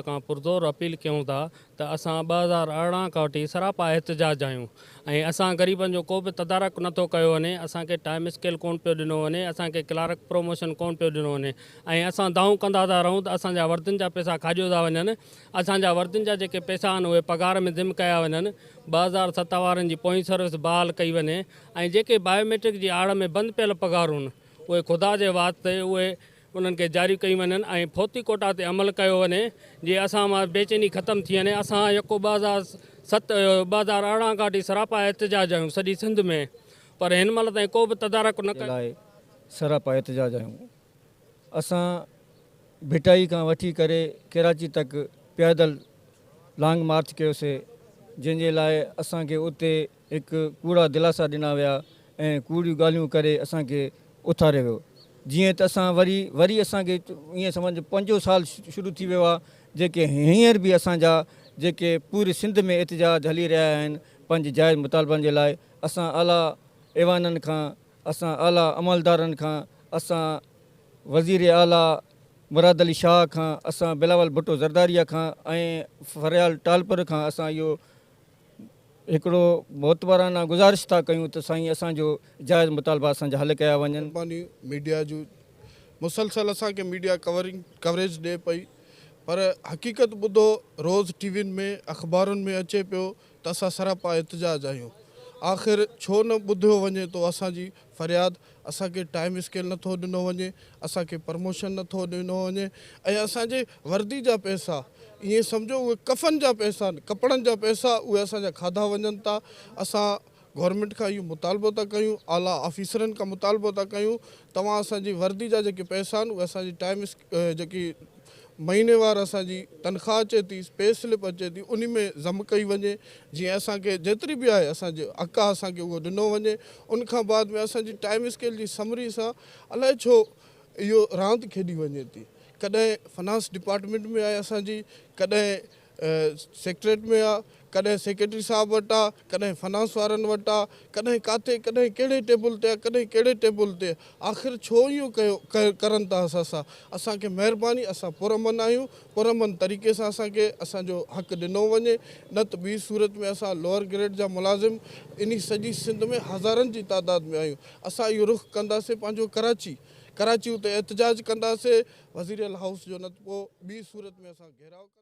کان پرزور اپيل ڪيون ٿا ته اسان 2018 کان وٺي سراپا احتجاج آهيون ۽ اسان غريبن جو ڪو به تدارڪ نٿو ڪيو وڃي، اسان کي ٽائيم اسڪيل ڪون پيو ڏنو وڃي، اسان کي ڪلارڪ پروموشن ڪون پيو ڏنو وڃي ۽ اسان دانهون ڪندا ٿا رهون ته اسان جا وردين جا پئسا کاڄيو ٿا وڃن، اسان جا وردين جا جيڪي پئسا آهن اهي پگهار ۾ ضم ڪيا وڃن، 2007 وارن جي پوئين سروس بحال ڪئي وڃي ۽ جيڪي بايوميٽرڪ جي آڙ ۾ بند پيل پگهارون اهي خدا جي واسطي اهي انهن کي جاري ڪيون وڃن ۽ فوتي ڪوٽا تي عمل ڪيو وڃي جي اسان مان بيچيني ختم ٿي وڃي اسان يڪو 2007 2018 کان وٺي سراپا احتجاج آهيون سڄي سنڌ ۾ پر هن مهل تائين ڪو به تدارڪ نه ڪيو. لاء سراپا احتجاج آهيون اسان ڀٽائي کان وٺي ڪري ڪراچي تڪ پيادل لانگ مارچ ڪيوسي جنهن جي لاء اسان کي اتي هڪ ڪوڙا دلاسا ڏنا ويا ۽ ڪوڙيون ڳالهيون ڪري اسان کي اٿاريو ويو. جيئن ته اسان وري وري اسان کي ائين سمجهه پنجون سال شروع ٿي ويو آهي جيڪي هينئر به اسان جا جيڪي پوري سنڌ ۾ احتجاج هلي رهيا آهن پنهنجي جائز مطالبن جي لاء اسان اعليٰ ايوانن کان اسان اعليٰ عملدارن کان اسان وزير اعليٰ مراد علي شاهه کان اسان بلاول ڀٽو زرداريء کان ۽ فريال ٽالپر کان اسان اهو هڪڙو معتبرانه گذارش ٿا ڪيون ته سائين اسان جو جائز مطالبا اسان جا حل ڪيا وڃن. مهرباني ميڊيا جون مسلسل اسان کي ميڊيا ڪورنگ ڪوريج ڏي پئي پر حقيقت ٻڌو روز ٽي وين ۾ اخبارن ۾ اچي پيو ته اسان سراپا احتجاج آهيون آخر ڇو نه ٻڌيو وڃي ٿو اسان جي فرياد اسان کي ٽائيم اسڪيل نٿو ڏنو وڃي، اسان کي پرموشن نٿو ڏنو وڃي ۽ اسان جي وردي جا پئسا ائين سمجهو اهي ڪفن جا پئسا آهن، ڪپڙن جا پئسا اهي اسان جا کاڌا وڃن ٿا، اسان گورنمينٽ کان اهو مطالبو ٿا ڪيون، اعليٰ آفيسرن کان مطالبو ٿا ڪيون توهان اسان جي وردي جا جيڪي پئسا آهن اهي اسان جي ٽائيم جيڪي مهيني وار اسان جي تنخواهه اچي ٿي، پي سلپ اچي ٿي، انهي ۾ ضم ڪئي وڃي، جيئن اسان کي جيتري به آهي اسان جو حق آهي اسان کي اهو ڏنو وڃي، ان کان بعد ۾ اسان جي ٽائيم اسڪيل جي سمري سان الائي ڇو اهو راند کيڏي وڃي ٿي، ڪڏهن فنانس ڊپارٽمينٽ ۾ آهي اسان جي، ڪڏهن سيڪريٽريٽ ۾ آ، ڪڏهن سيڪريٽري صاحب وٽ آ، ڪڏهن فنانس وارن وٽ آ، ڪڏهن ڪاٿي، ڪڏهن ڪهڙي ٽيبل تي آ، ڪڏهن ڪهڙي ٽيبل تي، آخر ڇو ايئن ڪيو ڪرن ٿا اسان سان، اسان کي مهرباني اسان پرامن آهيون، پرامن طريقي سان اسان کي اسان جو حق ڏنو وڃي، نه ته ٻي صورت ۾ اسان لوئر گريڊ جا ملازم انهي سڄي سنڌ ۾ هزارن جي تعداد ۾ آهيون، اسان اهو رخ ڪنداسين پنهنجو ڪراچي، ڪراچي اتي احتجاج ڪنداسين، وزيراعليٰ هائوس جو نه ته پوء ٻي صورت ۾ اسان گهيراء ڪنداسين.